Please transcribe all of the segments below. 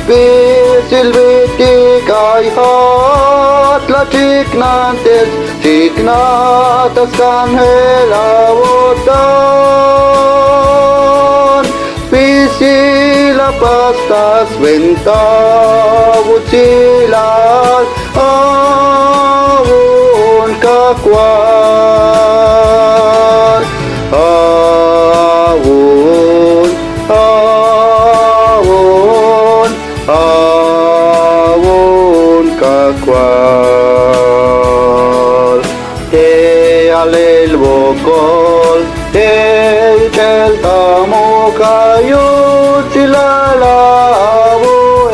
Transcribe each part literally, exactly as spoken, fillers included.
Spisil vitik ay jat la chiknantes chiknatas kanjel avotan. Spisil la pastas venta vutsilal avun kakual. Avun, avun, avun kakual. Te alel vokol te ich'el ta mokayut tsilal avuel.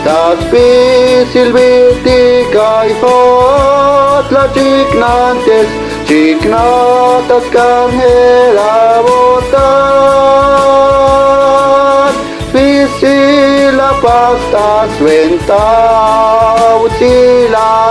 Ta spisil vitik ay jat la chiknantes chiknatas kanjel avotan. Spisil la pastas venta vutsilal